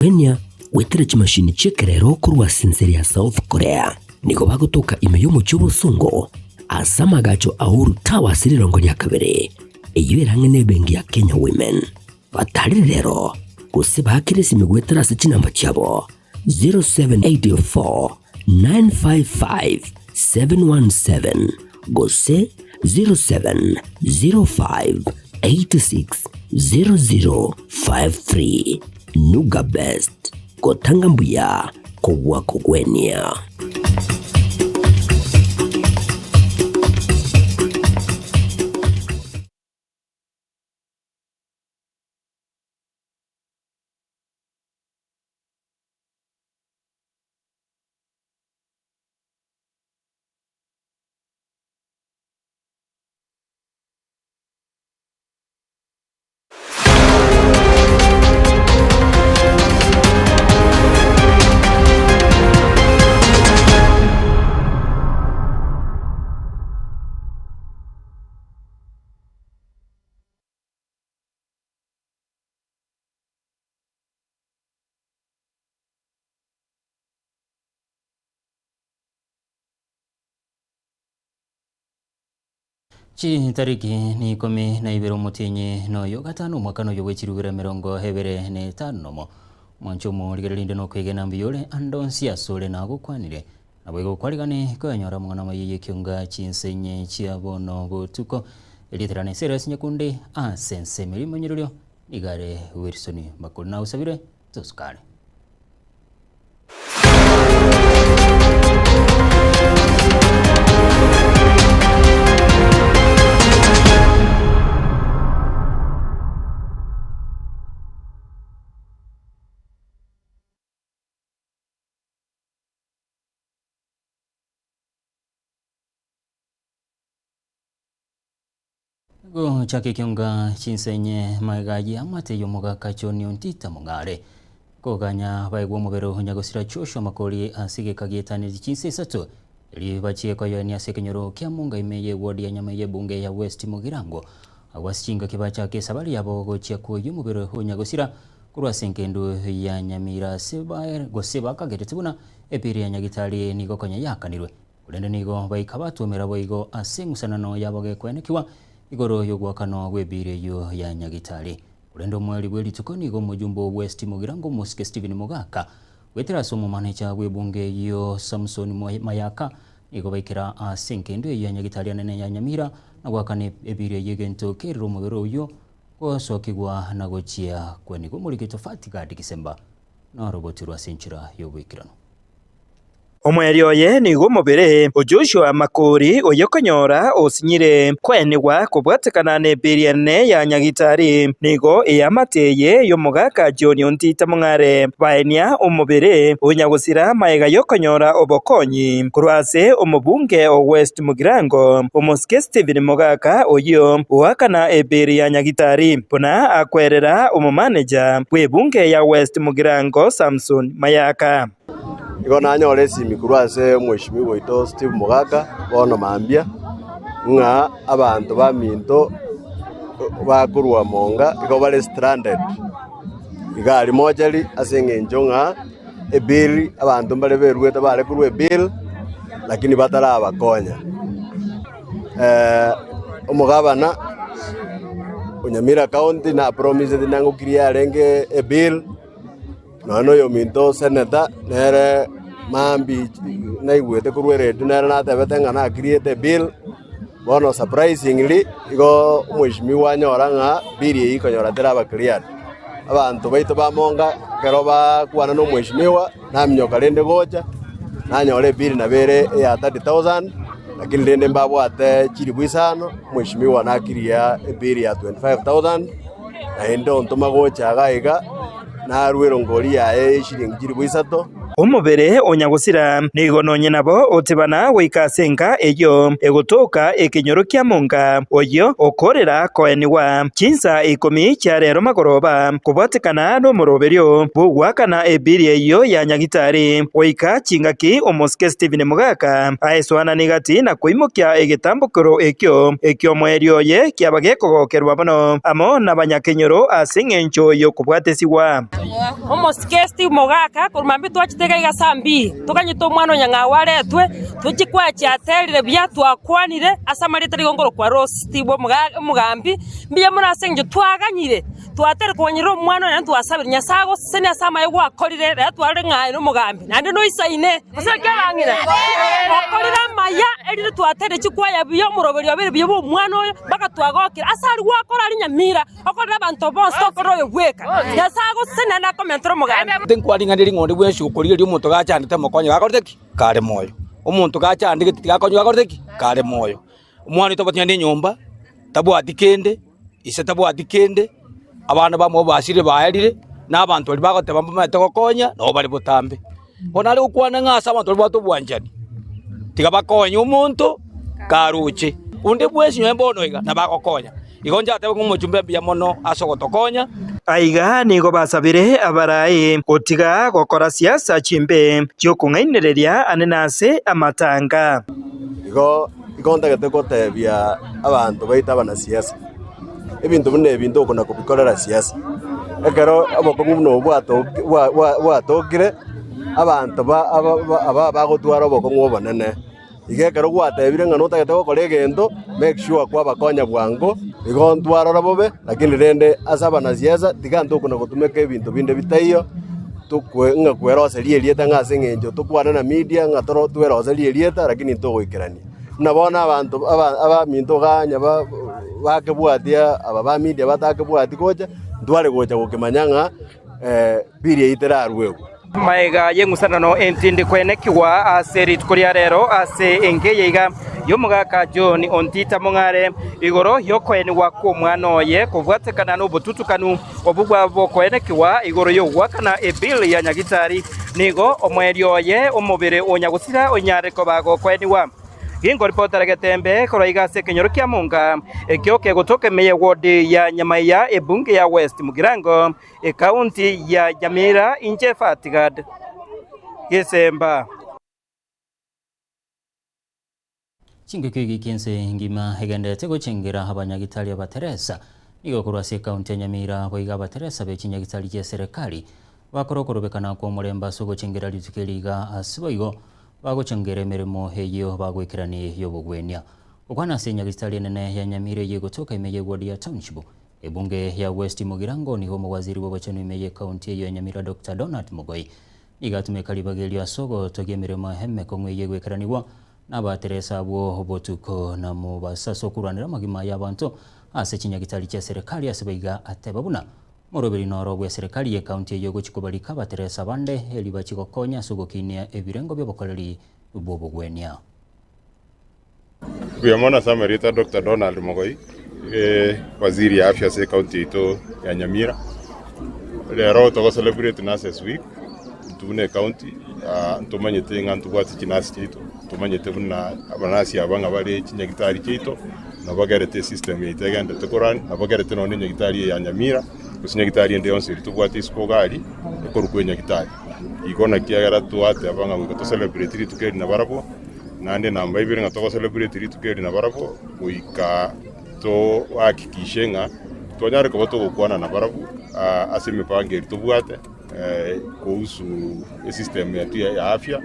Kenya goetera chimashini chi'ekerero korwa ase ense ya South Korea. Nigo bagotoka ime y'omochie obosongo ase amagacho a Uhuru Towers rirongo ria kabere, eyio ere ang'e n'ebenki ya Kenya Women. Batarire rero gose baakere esimi goetera ase chinamba chiabo 0784 955 717 gose 0705 86 0053. Nuga Best, gotanga mbuya kobua kogwenia. Chitariki n'ikomi na ibere omotienyi noyo gatano omwaka noyo bwe chirubere emerongo ebere na etano nomo. Mwanche omorigereria rinde nokwegena mbuya ore ande onsi asore nagokwanire. Naboigo okwarigane koyanyora amang'ana amaya y'ekionga chinsenye chia bono botuko. Erieta riane Serious Nyakundi ase ensemo rimonyererio nigo are Wilson Makori nagosabire tosukare. Gochaka ekionga chinsenye magega y'amate y'omogaka John Ontita Mong'are koganya baegwe omobere o nyagosira Joshua Makori ase egeka gietaneti chinsa isato erio bachie koyoenia ase ekenyoro kia Munga ime y'eward ya Nyamai y'ebunge ya West Mugirango. Agwo ase chingaki bachaka esabari yabo gochia koyia omobere o nyagosira korwa ase engendu ya Nyamira ase gose bakagerete buna epiri ya Nyagitari nigo konya yaakanirwe. Korende nigo baika batwomera boigo ase eng'usanano yabo gekwenekigwa igoro y'ogoakanwa gw'ebiiri eyio ya Nyagitari. Korende omoerio bwe rituko nigo omojumbe o West Mugirango omosike Stephen Mogaka goetera ase omomanecha bw'ebunge eyio Samson Mayaka nigo baikera ase engendu eyio ya Nyagitari anene ya Nyamira na goakana ebiiri eyio egento kerire omobere oyio gosokigwa na gochia kwenigwa omoriki Tofati Gadi Gisemba norobotirwe ase enchera y'oboikeranu. Omoerio oye nigo omobere o Joshua Makori oyokonyora osinyire koenigwa kobwatekana n'ebiiri ene ya Nyagitari. Nigo eamate eye y'omogaka John Ontita Mong'are baenia omobere o nyagosira magega y'okonyora obokonyi korwa ase omobunge o West Mugirango omosike Stephen Mogaka oyio oakana ebiiri ya Nyagitari buna akwerera omomaneja bw'ebunge ya West Mugirango Samson Mayaka. Igo nanyore esimi korwa ase omweshimiwa oito Steve Mogaka bono mambia, ng'a abanto baminto bakorwa monga igo bare stranded iga aria mochari ase eng'encho ng'a ebill abanto mbare beruete bare korwa ebill lakini batarabakonya. Omogabana o Nyamira county na promiseti nangokiri arenge ebill. Nonya na oyominto seneta nere mambia naigwete korwa eredio nere natebete ng'a na create ebill, bono surprisingly igo omweshimiwa anyora ng'a bill eyio ekonyora teraba cleared. Abanto baito ba Monga ekero bakwana na omweshimiwa, naminyoka rende gocha, nanyora ebill nabo ere eya 30,000, lakini rende mbabwate chilifu isano, omweshimiwa na clear ebill ya 25,000, naende ontoma gocha iga iga. Narue erongori yaye y'eshilingi chilifu isato. Omobere o nyagosira nigo nonye nabo otebana goika ase enka eyio egotoka ekenyoro kia monga oyio okorera koenigwa chinsa ikomi chia rero magoroba kobwatekana nomoroberio bw'ogoakana ebiri eyio ya nyagitari goika chingaki omosike Stephen Mogaka aesoananie gati na koimokia egetambokero ekio eki'omoerio oye kiaba gekogokerwa mono amo nabanyakenyoro ase engencho y'okobwatesigwa. Omosike Steve Mogaka korwa mambia twachete iga iga saa mbili, toganyete omwana o Nyang'au aretwe, tochie kwachia aterire buya, twakwanire ase amarieta rigo nkorokwa Rose Steve omogambi, mbuya mono ase eng'encho twaganyire, twatere koganyerera omwana oyo naende twasabire Nyasae agosesenie ase amaye gwakorire, rero twarorire ng'a aye nomogambi, naende noisaine. Gose naki abang'ina? Okorire amaya, erinde twatere chikwaya buya, omoroberi obeire buya bw'omwana oyo, mpaka twagokire. Ase aria gwakora aria nyamira. Okorera abanto bonsi, tokorera oyo bweka. Nyasae agosesenie naende akomentere omogambi. Tinkwaring'aneria ring'ondi bwensi okorigereria omonto gachandete mokonye gakorete ki? Kare moyo. Omonto gachandegete tigakonywa gakorete ki? Kare moyo. Omwana oyo tabwati naende enyomba, tabwati kende, ise tabwati kende, abana bamwabo basirire baerire, na abanto baria bagoteba mbamaete gokonya, nabo bare botambe. Bono nare gokwana ng'a ase abanto baria babwate obwanchani, tiga bakonye omonto karoche, onde bwensi nonye bono iga nabagokonya. Igo inche natebe ng'a omochumbe mbuya mono ase ogotokonya. Aiga nigo basabire abarai gotiga gokora siasa chimbe chi'okong'ainereria ane nase amatanga. Igo igo ntagete gotebia abanto baito abanasiasa, ebinto buna ebi ntokona kobikorera siasa. Ekero obokong'u buna obo bwatoki bwa bwa bwatokire, abanto ba aba aba bagotwara obokong'u obonene. Igo ekero gwatebire ng'a notagete gokora egento, make sure kwabakonya bwango, igo ntwarora bobe, lakini rende ase abanasiasa tiga ntokona gotumeka ebinto binde bitaiyo, tokwe ng'a kweroseria erieta ng'a ase eng'encho tokwane na media ng'a toro tweroserie erieta lakini ntogoikerania. Buna bono abanto aba abaminto igaa onye ba bakebwatia aba ba media batakebwati gocha, ntware gocha gokemanya ng'a bill eyio terarwegwe. Magega y'eng'usanano entindi kwenekigwa ase rituko ria rero ase enka eye iga y'omogaka John Ontita Mong'are igoro y'okoenigwa kw'omwana oye kobwatekana n'obotutukanu obwo bw'okoenekigwa igoro y'ogoakana ebill ya Nyagitari nigo omoerio oye omobere o nyagosira onyare koba gokoenigwa. Ginkoripotera getembe korwa iga ase ekenyoro kia Monga ekio kegotoka ime ye ward ya Nyamaiya ebunge ya West Mugirango Ekaunti ya Nyamira inche Fatigad Gesemba. Chingaki eki ense engima egenderete gochengera abanyagitari abateresa nigo korwa ase ekaunti ya Nyamira boigo abateresa be chinyagitari chi'eserekari bakora okorobekana kw'omorembe ase ogochengera rituko eri iga ase boigo bagochengera emeremo eyio bagoikerania y'obogwenia. Gokwana ase enyagitari enene ya Nyamira eyio egotoka ime y'eward ya Township Ebunge ya West Mugirango nigo omowaziri bw'obochenu ime y'ecounty eyio ya Nyamira Doctor Donald Mogoi nigo atumeka ribaga erio ase ogotogia emeremo emekong'u eyio egoikeranigwa nabateresa abwo botuko na mobasa ase okorwanera amagima y'abanto ase chinyagitari chia serikali ase baiga ateba buna moroberi noro bw'eserekari y'ecounty eyio ogochi kobarika abateresa bande eri bachi gokonya ase ogokinia ebirengo bi'obokoreri bw'obogwenia. Mbuya mono ase amarieta Doctor Donald Mogoi, waziri ya afya ase ecounty yaito ya Nyamira. Rero togo celebrate nurses week, intwe buna ecounty ntomanyete ng'a ntobwate chinurse chiaito, ntomanyete buna abanurse aba ng'a bare chinyagitari chiaito, nabo bagerete esystem yaito egenderete korun, nabo bagerete nonye na enyagitari eye ya Nyamira, gose nyagitari ende yonsi eria tobwate isiko iga aria, ekorokwa enyagitari. Igo naki ekero twateba ng'a goika to celebrate rituko eri nabarabwo. Naende namba ibere ng'a togo celebrate rituko eri nabarabwo goika tohakikishe ng'a twanyare koba togokwana nabarabwo ase emipango eria tobwate kuhusu esystem yetu ya afya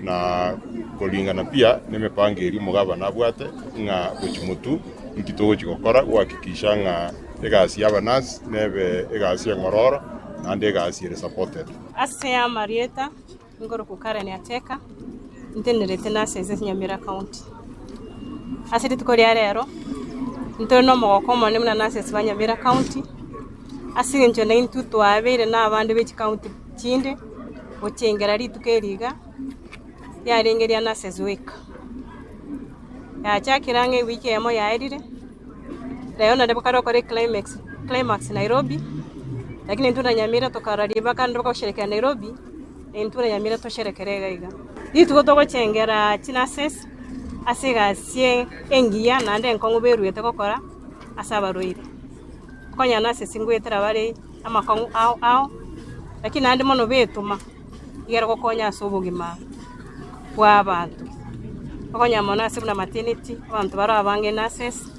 na koringana pia na emipango eria omogabana abwate ng'a gochia motwe nki togochia gokora gohakikisha ng'a egasi ya abanurse nebe egasi eng'ororo naende egasi ere supported. Ase amarieta Nkorokwa Karen Ateka, ntenerete nase ense Nyamira County. Ase rituko ria rero, ntore na omogoko omonene buna nase ense ba Nyamira County, ase eng'encho naintwe twabeire na abande be chikaunti chinde, gochengera rituko eri iga, riarenge ria Nurses Week. Yachakire ang'e ewiki eyemo yaerire, rero naende bakare gokora eclimax climax Nairobi, lakini intwe buna Nyamira tokarora ribaga naende bakagosherekea Nairobi. Intwe na Nyamira tosherekere iga iga. Rituko togochengera chinurses ase egasi engiya naende enkong'u beruete gokora ase abarwaire. Okonyora nurses ngoetera bare amakong'u ao ao, lakini naende mono betoma igere gokonya ase obogima bwa abanto. Okonyora mono ase buna maternity, abanto bare abange nurses,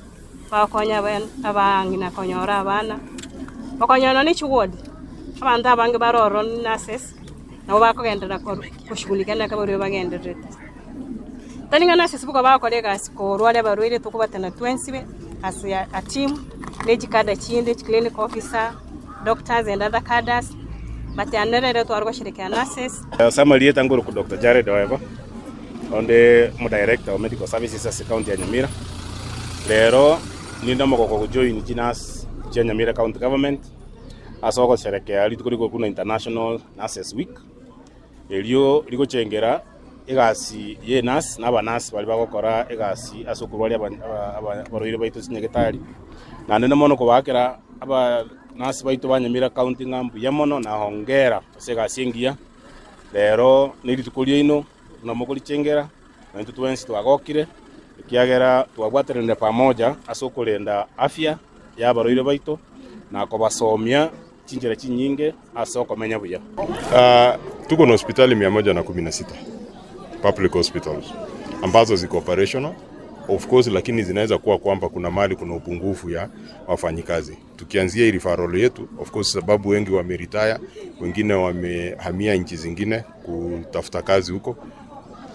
bagokonya abang'ina konyora abana, okonyora nonya ne chiward, abanto abange bare ororo nurses, nabo bakogenderera koshughulikia naki abarwaire bagendererete. Tari ng'a nurses boka bagokora egasi korwaria abarwaire tokobatana twensi as a team, ne chikada chinde, chiclinical officer, doctors and other cadres, but ande rero tware gosherekea nurses. Ase amarieta nkorokwa Doctor Jared Oeba, onde omodirector o medical services ase county ya Nyamira. Rero ninde omogoko gojoin chinurse chia Nyamira county government ase ogosherekea rituko rikorokwa buna International Nurses Week, erio rigochengera egasi ye nurse na abanurse baria bagokora egasi ase okorwaria abarwaire baito chinyagetari. Naende mono kobaakera abanurse baito ba Nyamira county ng'a mbuya mono na hongera ase egasi engiya. Rero nerituko riaino buna mokorichengera, na intwe twensi twagokire, ekiagera twabwateranire pamoja ase okorenda afya y'abarwaire baito na kobasomia chinchera chinyinge ase okomenya buya. Tuko na hospitali mia moja na kumi na sita public hospitals ambazo ziko operational of course, lakini zinaweza kuwa kwamba kuna mahali kuna upungufu ya wafanyikazi. Tukianzia hii referral yetu of course, sababu wengi wameretire, wengine wamehamia nchi zingine kutafuta kazi huko,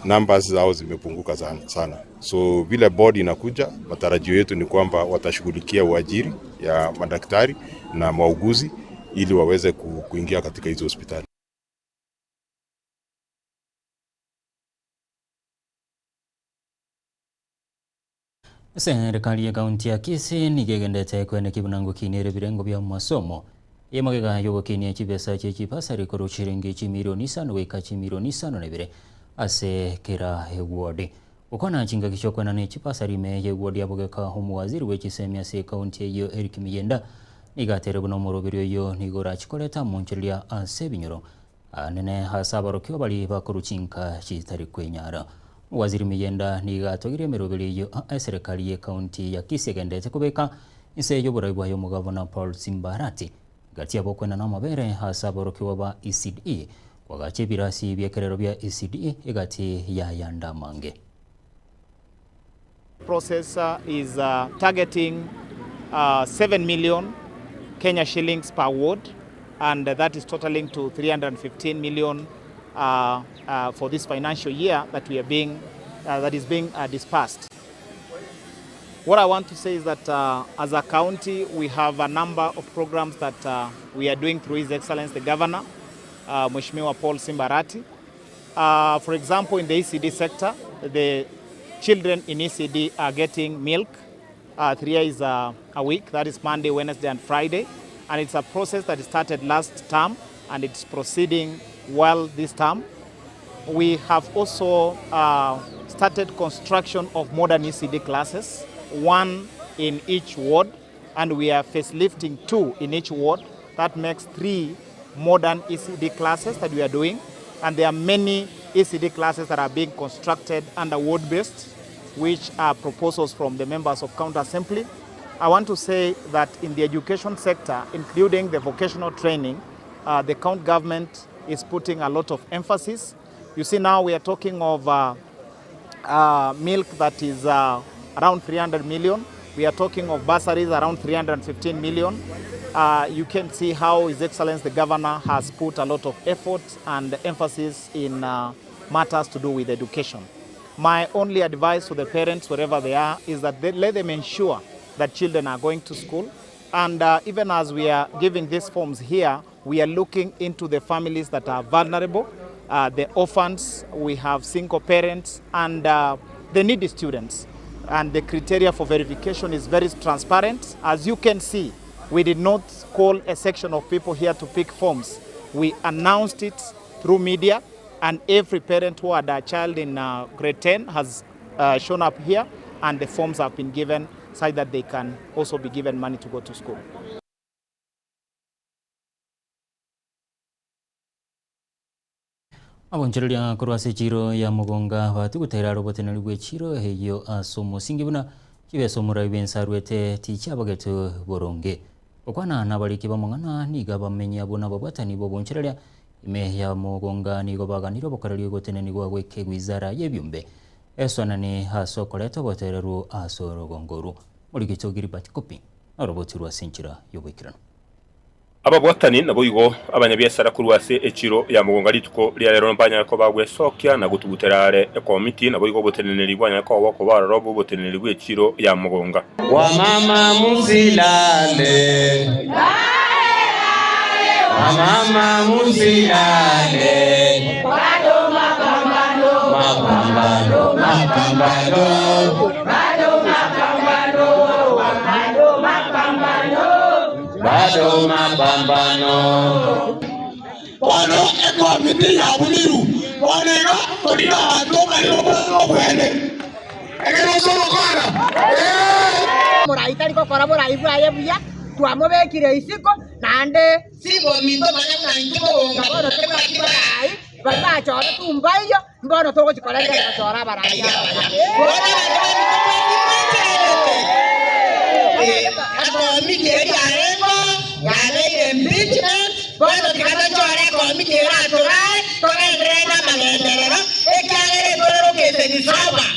numbers zao zimepunguka sana, sana. So vile board inakuja, matarajio yetu ni kwamba watashughulikia uajiri ya madaktari na wauguzi ili waweze kuingia katika hizo hospitali. Eserekari y'ekaunti ya Kisii nigo egenderete koenekia buna ngokinia ere ebirengo bia amasomo eye magega y'ogokinia chibesa chie chibasari korwa chiringi chimilioni isano goika chimilioni isano na ibere ase kera eward. Gokwana chingaki chi'okoenana echibasari ime y'eward ya Bogeka omowaziri bwe chisemi ase ekaunti eyio Eric Miyenda nigo ateire buna omoroberi oyio nigo orachi koreta amonchoreria ase ebinyoro Anene ase aborokigwa baria bakorwa chinka chitari kwenyara. Waziri Miyenda nigo atogirie emeroberi eyio eserekari y'ecounty ya Kisii egenderete kobeka inse y'oborai bwaye omogabana Paul Simbarati gati yabo okwenana amabere ase aborokigwa ba ECDE koagacha ebirasi bi'ekerero bia ECDE egati y'ayande amange. Process is targeting 7 million Kenya shillings per ward and that is totaling to 315 million for this financial year that we are being that is being dispersed. What I want to say is that as a county we have a number of programs that we are doing through His Excellency the Governor, Mheshimiwa Paul Simbarati. For example, in the ECD sector, the children in ECD are getting milk 3 days a week, that is Monday, Wednesday and Friday. And it's a process that started last term and it's proceeding well this term. We have also started construction of modern ECD classes, one in each ward, and we are facelifting 2 in each ward. That makes 3 modern ECD classes that we are doing. And there are many ECD classes that are being constructed under ward-based, which are proposals from the members of County Assembly. I want to say that in the education sector, including the vocational training, the county government is putting a lot of emphasis. You see, now we are talking of milk that is around 300 million. We are talking of bursaries around 315 million. You can see how His Excellency the Governor has put a lot of effort and emphasis in matters to do with education. My only advice to the parents wherever they are is that they let them ensure that children are going to school. And even as we are giving these forms here, we are looking into the families that are vulnerable, the orphans, we have single parents, and the needy students. And the criteria for verification is very transparent. As you can see, we did not call a section of people here to pick forms. We announced it through media, and every parent who had a child in grade 10 has shown up here, and the forms have been given so that they can also be given money to go to school. Abonchoreria korwa ase echiro ya Mogonga batugutera are oboteneneri bw'echiro eyio ase omosingi buna chibesa omorai bw'ense arwete tichiabagetwe boronge. Gokwana nabariki b'amang'ana nigo abamenyi abwo nababwatani b'obonchoreria ime ya Mogonga nigo baganire obokoreri gotenenigwa goika ewizara y'ebiombe esoanani ase okoreta obotoereru ase orogongo orwo. Morikito Gilbert Kopi noroboti rwa ase enchera y'oboikeranu. Ababwatani naboigo abanyabiasara korwa ase echiro ya mogonga rituko ria rero mbanyare koba gwesokia na gotugutera are ekomiti, naboigo oboteneneri bwanyare koba bokoba aroro bw'oboteneneri bw'echiro ya mogonga. Wamama musilale, wamama musilale, mapambano, mapambano, bado mapambano. Bono ekomiti yabuniru, bono iga tori nabanto obarire obweng'e obwene, ekero ase ogokora, ee. Omorai tari gokora borai bwaye buya, twamobekire isiko, naende sibominto manya buna intwe mogonga bono tebwati borai, baria bachoretwe mbaiyo, mbono togochikora enchera gochora abarai abaya. Bono abanto baminto mwensi mwancherete, ekomiti eria yarengeo yabeire impeachment, bono tiga tochore ekomiti eratorae togenderere namagenderero, ekiagera etore location sober.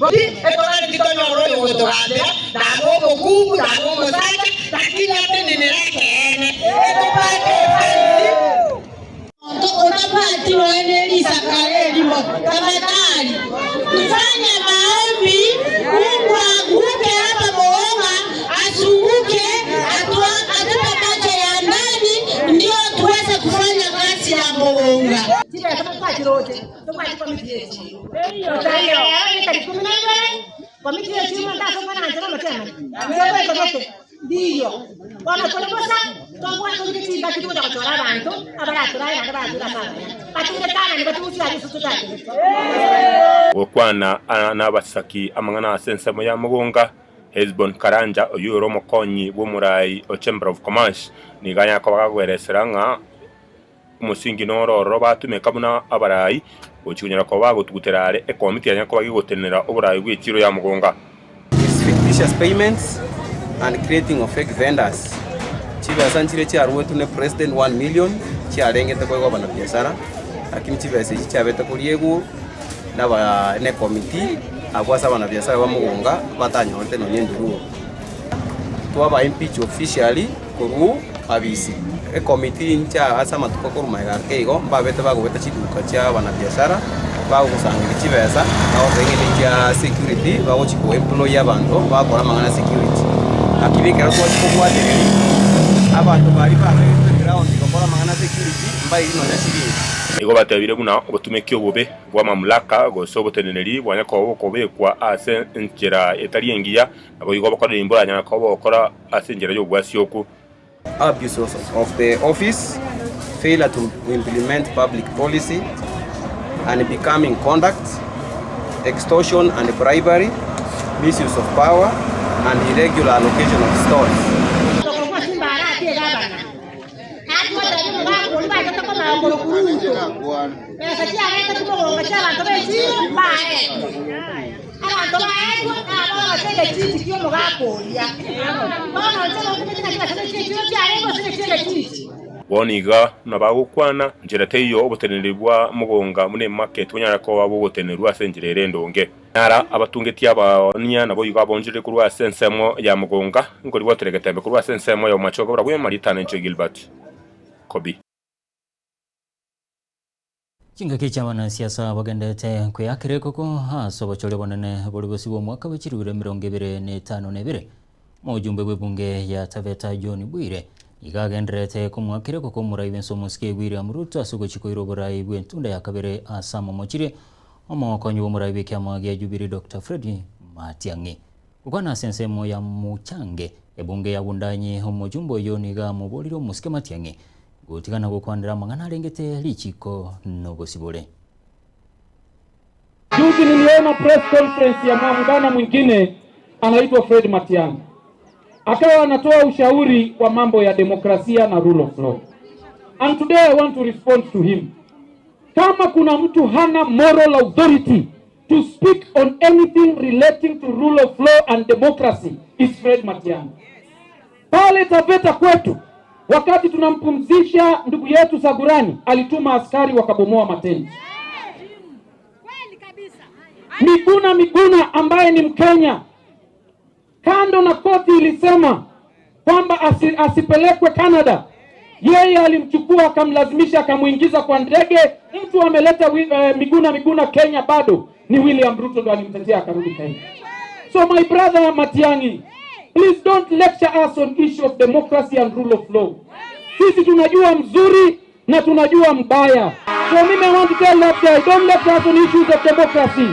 Etorare titonyora oyogotogambera, nabe omokungu, nabe omosacha, lakini atenenere ekeene, etobwate efensi. Omonto otabwati nonya ne risakara erimo, tafadhali tufanye maombi Mungu aguke hapa Mogonga, azunguke atupe macho ya ndani ndio tuweze kufanya kazi ya Mogonga. Chibesa twachiroche tobwati komiti y'echiro gochakera rero etariki ikomi na ibere komiti y'echiro omonto ase okwana inche bono chairman inche ngoikoboke ndiyo bono tore bosa tobwate torike chingaki togocha gochora abanto abaratorae naende barature ase abaya bature kanani batugusie aria ase totategete. Gokwana nabasaki amang'ana ase ensemo ya mogonga, Hesbon Karanja, oyio ore omokonyi bw'omorai o Chamber of Commerce, nigo anyare koba gakoeresera ng'a omosingi noro ororo batumeka buna abarai gochia konyara koba bagotugutera are ekomiti yanyare koba gegotenenera oborai bw'echiro ya mogonga. Is fictitious payments and creating of fake vendors. Chibesa nchire chiaruetwe ne president 1 million chiarengete koigwa abanabiashara lakini chibesa echi chiabete koriegwa naba ne committee abwo ase abanabiashara ba Mogonga batanyorete nonya endururu. Twaba impeach officially korwa abisi. Ekomiti inche ase amatuko akorwa magega ake igo mbabete bagobeta chiduka chia abanabiashara, bagosangereria chibesa, bagoteba ng'a nechia security, bagochia ko employ abanto bagokora amang'ana a security. Lakini ekero twachia kobwatereria, abanto baria babegetwe ground gokora amang'ana a security mbairi nonya chiringi. Nigo batebire buna obotumeki obobe bw'amamulaka gose oboteneneri bwanya koba bokobekwa ase enchera etari engiya, naboigo obokoreri mboranyare koba bogokora ase enchera y'obwasioku. Abuse of the office, failure to implement public policy, unbecoming conduct, extortion and bribery, misuse of power, and irregular allocation of stalls. Tokorokwa chimbarati egabana, natwatebia omogaka oria bachete komanya korokwa Ruto, besa chiareteti mogonga chi'abanto b'echiro mbaretwe. Abanto baetwe naboroche egechichi ki'omogaka oria. Bono inche nokumete ng'a chibesa chi'echiro chiarenge gose nechi'egechichi. Bono iga buna bagokwana, nchera teiyo oboteneneri bwa mogonga buna emarket bonyare koba bogotenenerwa ase enchera ere endonge. Nara abatungetie abaoonia naboigo abonchorire korwa ase ensemo ya mogonga, nkoribwatera egetembe korwa ase ensemo ya omomachoge borabwo Marita na inche Gilbert Kobi. Chingaki chi'abanasiasa bagenderete kweakera ekoko ase obochori obonene bore bosio bw'omwaka bwe chirubire emerongo ebere na etano na ebere. Omojumbe bw'ebunge ya Taveta John Bwire nigo agendererete komoakera ekoko omorai bw'ense omosike William Ruto ase ogochia koira oborai bw'entunda ya kabere ase amomochirie omokonyi bw'omorai bw'ekiama gia Jubilee Doctor Fred Matiang'i. Gokwana ase ensemo ya Muchange, ebunge ya Wundanyi, omojumbe oyio nigo amoborire omosike Matiang'i Gotigana gokwanera amang'ana arengete richiiko nobosibore. Juzi niliona press conference ya muungano mwingine anaitwa Fred Matiang'i, akawa anatoa ushauri wa mambo ya demokrasia na rule of law. And today I want to respond to him. Kama kuna mtu hana moral authority to speak on anything relating to rule of law and democracy is Fred Matiang'i. Pale Taveta kwetu, wakati tunampumzisha ndugu yetu Sagurani, alituma askari wakabomoa matenti. Miguna Miguna ambaye ni Mkenya, kando na koti ilisema kwamba asipelekwe Canada, yeye alimchukua akamlazimisha akamwingiza kwa ndege. Mtu ameleta Miguna Miguna Kenya, bado ni William Ruto ndo alimtetea akarudi Kenya. So my brother Matiang'i, please don't lecture us on issue of democracy and rule of law. Sisi tunajua mzuri na tunajua mbaya. So mimi I want to tell that guy, don't lecture us on issues of democracy.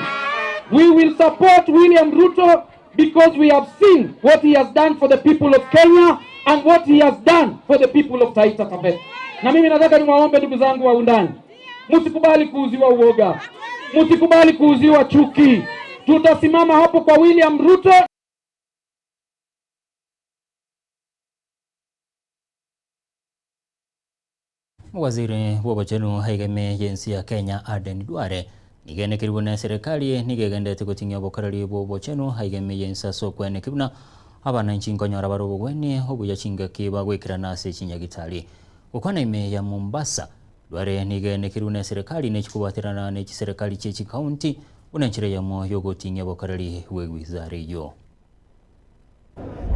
We will support William Ruto because we have seen what he has done for the people of Kenya and what he has done for the people of Taita Taveta. Na mimi nataka niwaombe ndugu zangu wa undani, msikubali kuuziwa uoga, msikubali kuuziwa chuki. Tutasimama hapo kwa William Ruto. Waziri bw'obochenu aigeme yensi ya Kenya Aden Duale nigenekerwe na serikali nigegendete goting'ia obokoreri bwa obochenu aigeme yensi ase okweneki buna abananchi nkonyora bare obogweni obuya chingaki bagwekirana ase chinyagitari. Gokwana ime ya Mombasa Duale nigenekerwe na serikali nechikobwaterana na chiserikali chie chikaunti buna enchera yamo yogoting'ia obokoreri bwa ewizara eywo.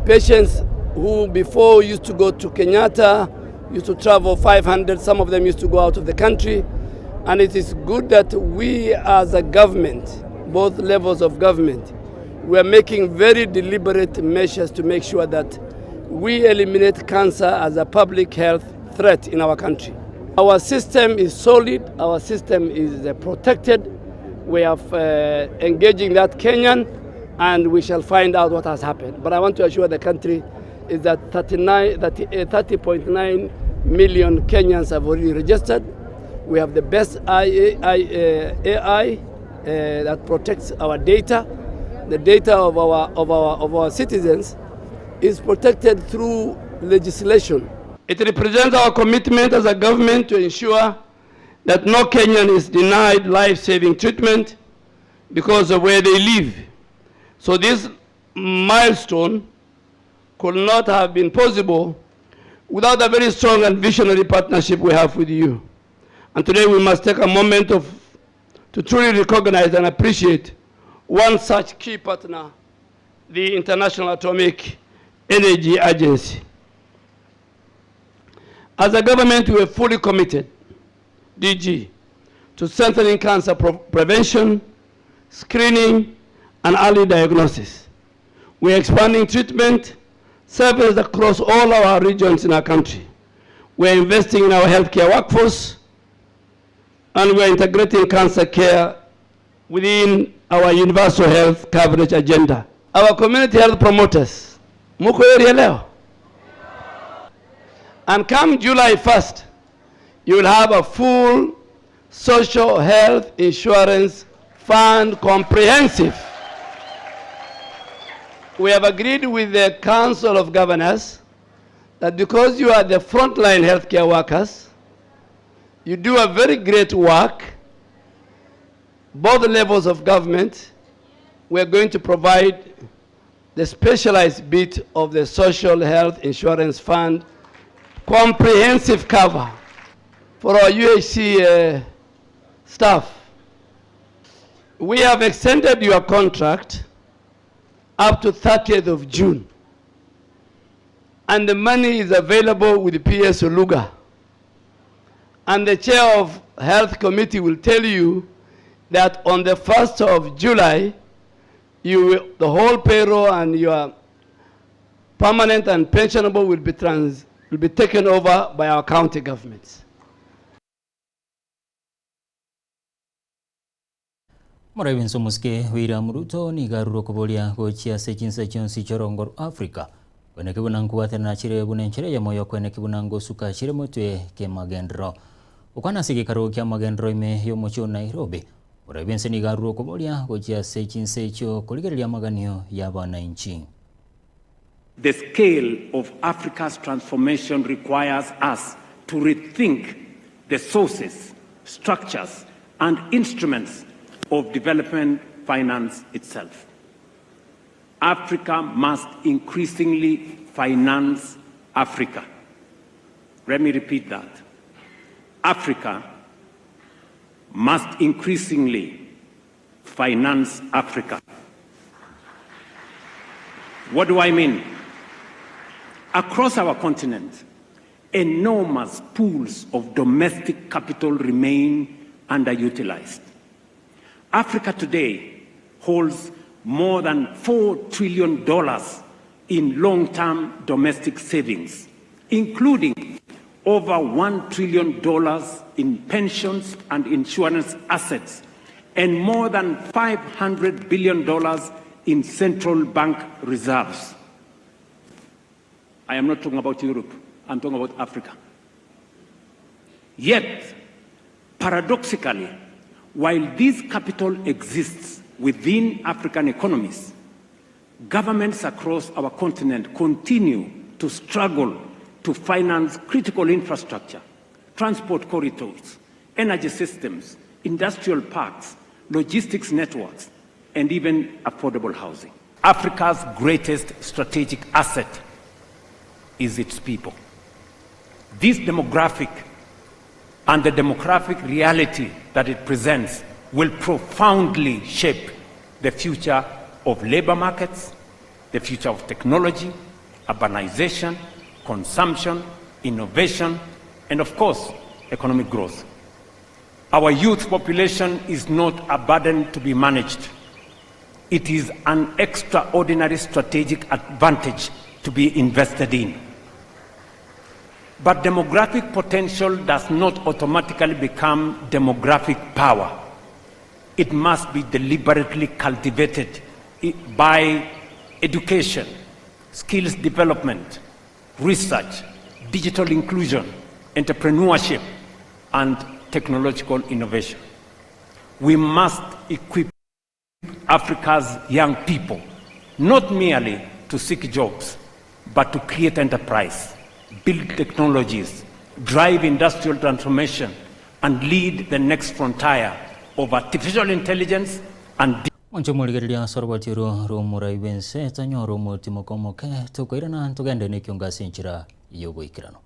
Patients who before used to go to Kenyatta used to travel 500, some of them used to go out of the country. And it is good that we as a government, both levels of government, we are making very deliberate measures to make sure that we eliminate cancer as a public health threat in our country. Our system is solid, our system is protected. We are engaging that Kenyan and we shall find out what has happened. But I want to assure the country is that 30.9 million Kenyans have already registered. We have the best AI that protects our data. The data of our citizens is protected through legislation. It represents our commitment as a government to ensure that no Kenyan is denied life-saving treatment because of where they live. So this milestone could not have been possible without a very strong and visionary partnership we have with you. And today we must take a moment to truly recognize and appreciate one such key partner, the International Atomic Energy Agency. As a government, we are fully committed, DG, to strengthening cancer prevention, screening, and early diagnosis. We are expanding treatment services across all our regions in our country. We are investing in our healthcare workforce, and we are integrating cancer care within our universal health coverage agenda. Our community health promoters, muko area leo? And come July 1st, you will have a full social health insurance fund comprehensive. We have agreed with the Council of Governors that because you are the frontline healthcare workers, you do a very great work, both levels of government, we are going to provide the specialized bit of the Social Health Insurance Fund comprehensive cover for our UHC staff. We have extended your contract up to 30th of June, and the money is available with PS Oluga. And the chair of Health Committee will tell you that on the 1st of July, the whole payroll and your permanent and pensionable will be taken over by our county governments. Moraibinso Muske William Ruto ni garuro kobolia gochia se chinsa chionsi chorongo Africa. Kwene kibuna nkubatana chire buna nchere ya moyo kwene kibuna ngosuka chire motwe ke magendro. Ukwana sige karo kya magendro ime yo mocho Nairobi. Moraibinso ni garuro kobolia gochia se chinsa cho koligereria maganio ya wananchi. The scale of Africa's transformation requires us to rethink the sources structures, and instruments of development finance itself. Africa must increasingly finance Africa. Let me repeat that. Africa must increasingly finance Africa. What do I mean? Across our continent, enormous pools of domestic capital remain underutilized. Africa today holds more than $4 trillion in long term domestic savings, including over $1 trillion in pensions and insurance assets, and more than $500 billion in central bank reserves. I am not talking about Europe, I'm talking about Africa. Yet, paradoxically, while this capital exists within African economies, governments across our continent continue to struggle to finance critical infrastructure, transport corridors, energy systems, industrial parks, logistics networks, and even affordable housing. Africa's greatest strategic asset is its people. This demographic and the demographic reality that it presents will profoundly shape the future of labor markets, the future of technology, urbanization, consumption, innovation, and of course, economic growth. Our youth population is not a burden to be managed. It is an extraordinary strategic advantage to be invested in. But demographic potential does not automatically become demographic power. It must be deliberately cultivated by education, skills development, research, digital inclusion, entrepreneurship, and technological innovation. We must equip Africa's young people, not merely to seek jobs, but to create enterprise, build technologies, drive industrial transformation, and lead the next frontier of artificial intelligence and Monche omorigereria ase oroboti oro rw'omorai bw'ense tonyore omotimoka omoke tokoirana togende nekiongo ase enchera y'oboikeranu.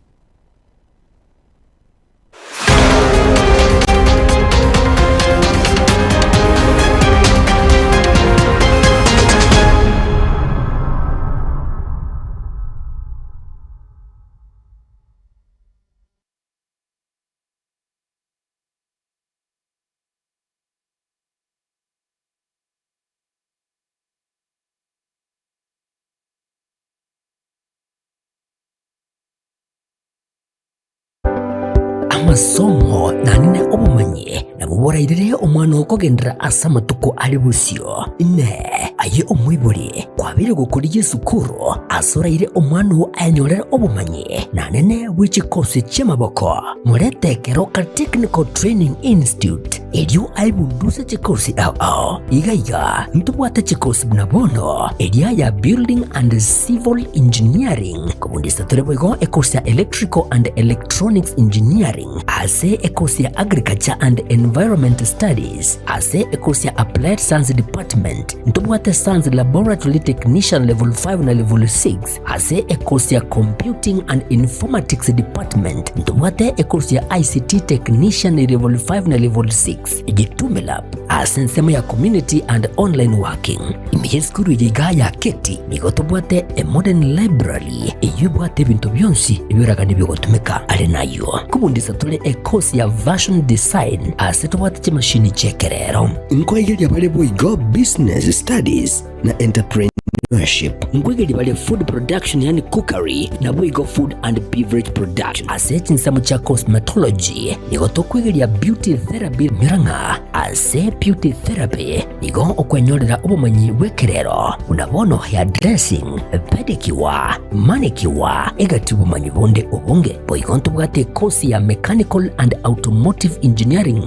Amasomo nanene obomanyi nabwo borairere omwana oo kogenderera ase amatuko are bosio. Inee! Aye omoibori, kwabeire gokorigia esukuru ase oraire omwana oo ayenyorere obomanyi nanene bwe chikosi chi'amaboko? Morete Keroka Technical Training Institute erio aebunduse chikosi ao ao. Iga iga ntobwate chikosi buna bono eria ya Building and Civil Engineering, kobundisa tore boigo ekosi ya Electrical and Electronics Engineering, ase ekosi ya Agriculture and Environment Studies, ase ekosi ya Applied Science Department, ntobwate Science Laboratory Technician Level 5 na Level 6, Ase ekosi ya Computing and Informatics Department ntobwate ekosi ya ICT Technician Level 5 na Level 6, Gitume Lab ase ensemo ya Community and Online Working. Ime y'esukuru eye igaa ya Keti nigo tobwate a modern library eyio ebwate ebinto bionsi ebioraganie biogotumeka. Are nayio nkobundisa tore ekosi ya Fashion Design ase tobwate chimashini chi'ekerero. Nkoigeria bare boigo Business Studies na Entrepreneurship. Nkoigeria bare Food Production yaani Cookery naboigo Food and Beverage Production. Ase chinsemo chia Cosmetology nigo tokoigeria Beauty Therapy nyora ng'a ase Beauty Therapy nigo okwenyorera obomanyi bw'ekerero buna bono hair dressing, pedicure, manicure egati obomanyi bonde obonge. Boigo ntobwate ekosi ya Mechanical and Automotive Engineering.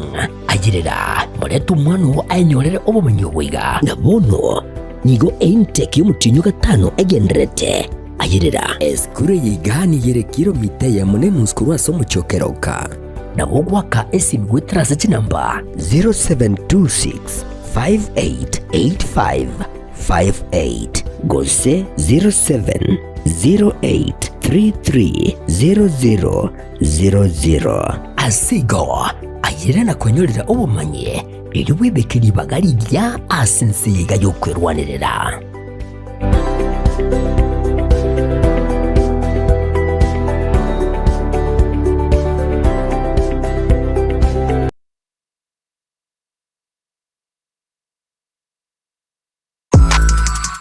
Ayerera, morete omwana oo ayenyorere obomenyo obo iga. Na bono nigo eintake y'omotienyi o gatano egendererete. Ayerera. Esukuru eye iga nigo ere kilomita eyemo na enusu korwa ase omochie o Keroka. Nabo ogoaka esimi goetera ase chinamba 0726 5885 58 gose 0708 330000. Ase igo, ayere na kwenyorera obomanyi, erio bwebeke ribaga rigiya ase ense eye iga y'okwerwanerera.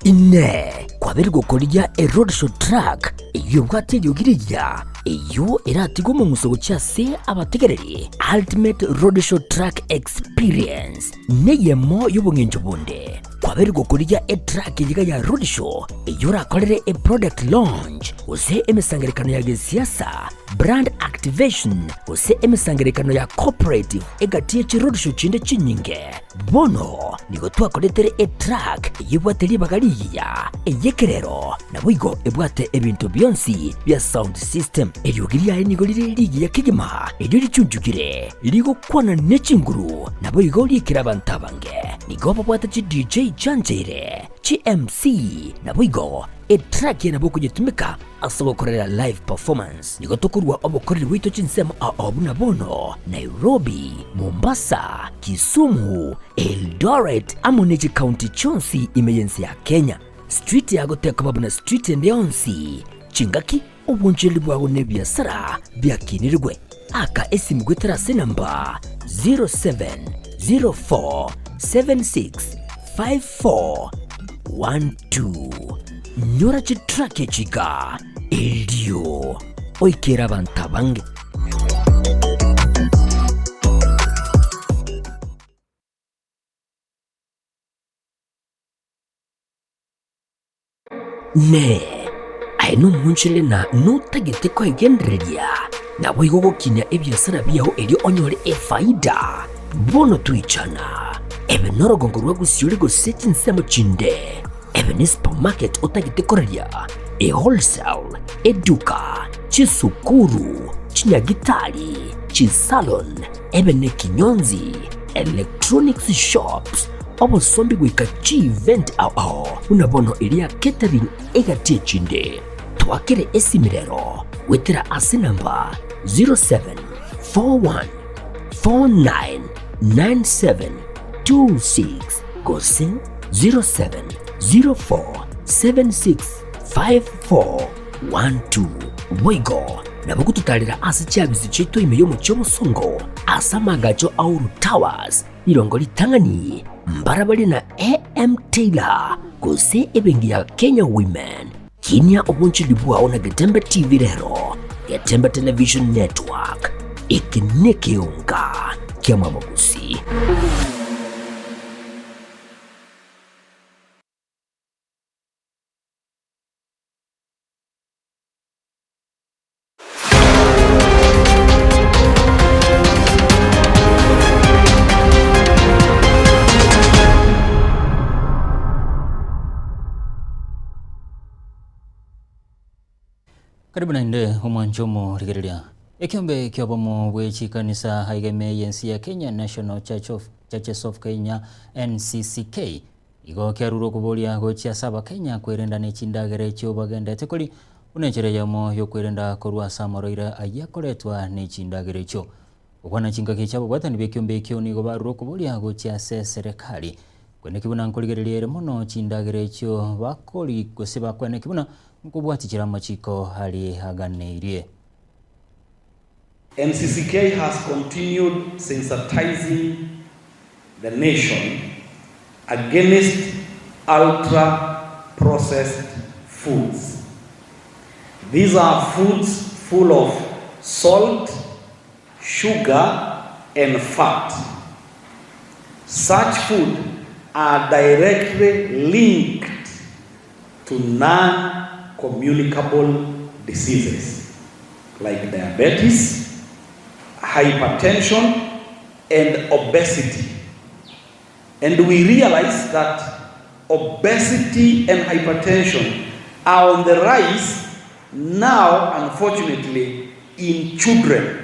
Inee! Kwabeire gokorigia eroadshow truck eyio ebwate eriogi rigiya, eyio eratige omong'uso gochia ase abategereri? Ultimate Roadshow Truck Experience neyemo y'obong'encho bonde. Kwabeire gokorigia etruck eyio iga ya roadshow eyio orakorere eproduct launch gose emesangererekano ya gesiasa, brand activation gose emesangererekano ya cooperative egati ye chiroadshow chinde chinyinge. Bono nigo twakoretere etruck eyio ebwate ribaga rigiya, ey'ekerero, naboigo ebwate ebinto bionsi bia sound system. Eriogi riaye nigo rire rigiya kegima, erio richunchukire, rigokwana ne chinguru, naboigo riikire abanto abange. Nigo babwate chi DJ chiancheire, chi MC, naboigo etruck eye nabo okonyetumeka ase ogokorera live performance. Nigo tokorua obokoreri bwaito chinsemo ao buna bono, Nairobi, Mombasa, Kisumu, Eldoret amo ne chikaunti chionsi ime y'ense ya Kenya. Street yago tekoba buna street ende yonsi. Chingaki, obonchoreri bwago na ebiasara biakinirigwe. Aka esimu goetera ase enamba 0704765412. Nyora chitrack echi iga erio oikere abanto abange. Inee! Aye nomonchorere na notagete kwegendereria, naboigo gokinia ebiasara biao erio onyore efaida? Bono toichana, ebe norogongo rwa gosiori gose chinsemo chinde, ebe ne supermarket otagete koraria, e wholesale, eduka, chisukuru, chinyagitari, chisalon, ebe nekinyonzi, electronics shops, obosombi goika chievent ao ao buna bono eria catering egati echinde. Twakere esimi rero goetera ase namba 0741 4997 26 gose 0704 7654 12. Boigo nabo gototarera ase chiabisi chiaito ime y'omochie omosongo ase amaagacho a Uhuru Towers, rirongo ritang'ani, mbarabare na AM Taylor gose ebenki ya Kenya Women. Kinia obonchoreri bwao na Getembe TV rero, Getembe Television Network, eke nekeonga ki'amabogusii. Karibu naende omwancho omorigereria. Ekiombe ki'obomo bwe chikanisa aiga ime y'ensi ya Kenya National Church of Churches of Kenya NCCK Igo kiarure okoboria gochia ase Abakenya kwerenda ne chindagera echio bagendete koria, buna enchera eyemo y'okwerenda korwa ase amarwaire ayio akoretwa ne chindagera echio. Gokwana chingaki chi'ababwatani b'ekiombe ekio nigo barure okoboria gochia ase eserekari kweneki buna nkorigereria ere mono chindagera echio bakori gose bakweneki buna nkobwati chire amachiko aria aganeirie. NCCK has continued sensitizing the nation against ultra processed foods. These are foods full of salt, sugar and fat. Such food are directly linked to non-communicable diseases like diabetes, hypertension and obesity. And we realize that obesity and hypertension are on the rise now, unfortunately, in children.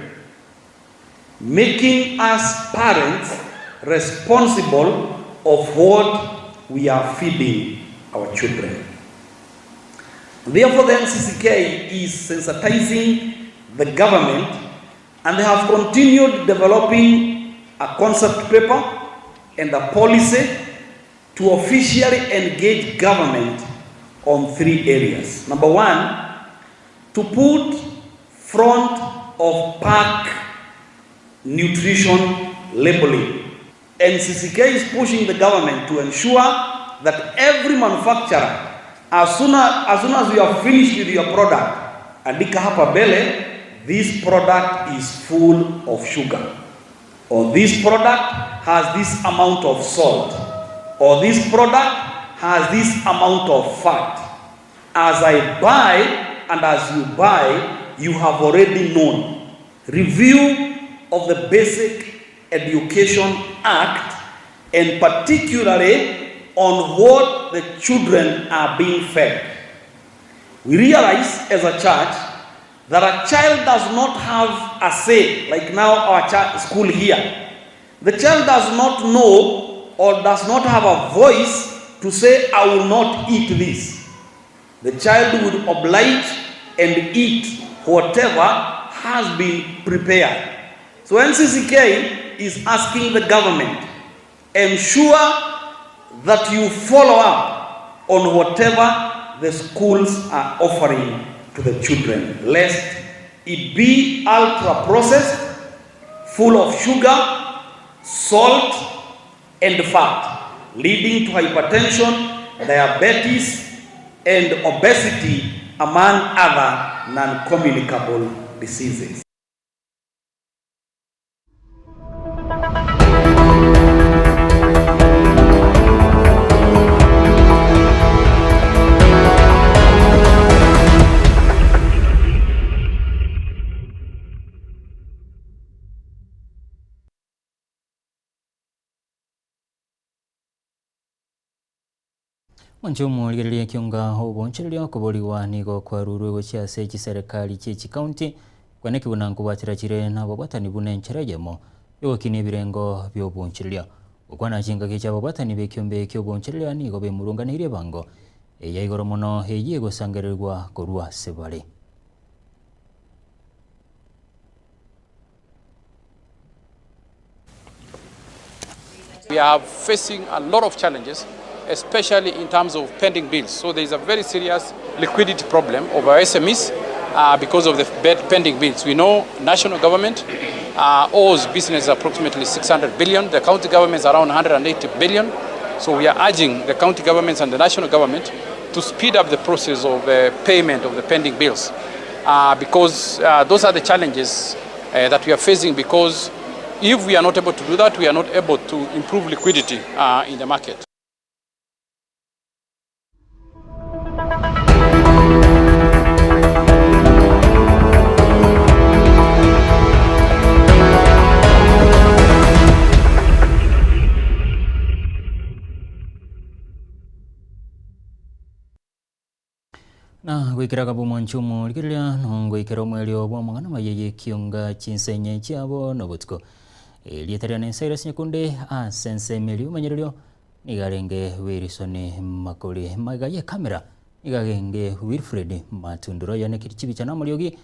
making us parents responsible of what we are feeding our children. Therefore, the NCCK is sensitizing the government and they have continued developing a concept paper and a policy to officially engage government on three areas. Number one, to put front of pack nutrition labeling. NCCK is pushing the government to ensure that every manufacturer, as soon as, as, soon as you are finished with your product, andika hapa mbele, this product is full of sugar, or this product has this amount of salt, or this product has this amount of fat. As I buy and as you buy, you have already known. Review of the Basic Education Act and particularly on what the children are being fed. We realize as a church that a child does not have a say, like now our school here. The child does not know or does not have a voice to say, I will not eat this. The child would oblige and eat whatever has been prepared. So NCCK is asking the government, ensure that you follow up on whatever the schools are offering to the children, lest it be ultra processed, full of sugar, salt, and fat, leading to hypertension, diabetes, and obesity, among other non-communicable diseases. Mwanche omorigereria ekionga obonchereria okoborigwa nigo kwarurwe gochia ase chiserekari chie chikaunti kweneki buna nkobwatera chire nababwatani buna enchera eyemo yogokinia ebirengo bia obonchereria. Gokwana chingaki chia ababwatani ba ekiombe kia obonchereria nigo bemurunganeirie ebango eya igoro mono eyio egosangererigwa korwa ase bare. We are facing a lot of challenges, especially in terms of pending bills. So there is a very serious liquidity problem of our SMEs because of the pending bills. We know national government owes business approximately 600 billion, the county governments around 180 billion. So we are urging the county governments and the national government to speed up the process of payment of the pending bills, because those are the challenges that we are facing, because if we are not able to do that, we are not able to improve liquidity in the market. Na goikera akaba omo rigereria nongoikera omoerio bw'amang'ana amaya y'ekionga chinsenye chiabo na obotuko. Erieta riane Cyrus Nyakunde ase ensemo eria omonyererio nigo arenge Wilson Makori magega ye camera nigo arenge Wilfred Matunduro oyo chibicha na omoriogi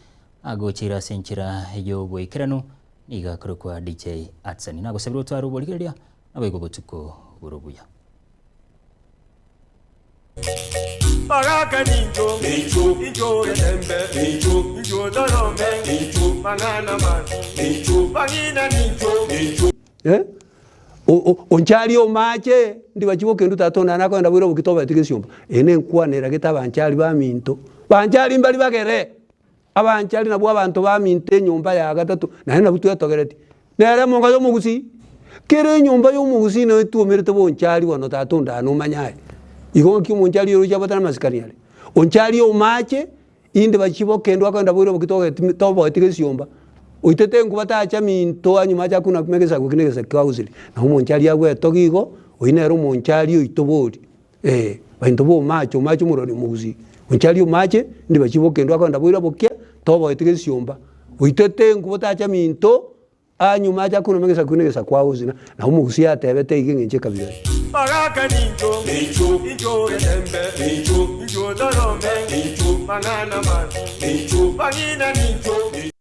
agocheire ase enchera y'oboikeranu nigo akorokwa DJ Atson. Nagosabire otware oborigereria naboigo obotuko bore obuya. Baraka ninjo, ninjo, ninjo etembe, ninjo, ninjo dorome, ninjo, manana man, ninjo, bangina ninjo, ninjo. Eh? Onchari omache ndi bachibo kendo tata onana akoenda bwire oboki tobeti gesiomba. Eye nenkwana eragete abanchari baminto. Banchari mbari bagere. Abanchari nabwo abanto baminto enyomba ya gatato naende nabwo twetogereti. Nere emonga ya omogusii. Kera enyomba ya omogusii noyo etwomerete bonchari bono tata ondane omanye aye. Igo ng'aki omonchari oroche abwate namasikani are. Onchari omache inde bachibo kendo akoenda bwire oboki togeti toboeti gesiomba. Oitete enkuba tacha minto anyuma acha kuna egesaku eki na egesaku kiagusire. Nabo omonchari agwetogia igo, oyio nere omonchari oito bori eh, bainto ba omache, omache omorwani omogusii. Onchari omache inde bachibo kendo akoenda bwire obokia toboeti gesiomba. Oitete enkuba tacha minto. Aa nyuma acha koroma egesaku na egesaku agosina, na omogusia atebete iga eng'encho ekabira eye. Bagaka nincho, incho getembe, incho torome, mang'ana mabi, bang'ina nincho.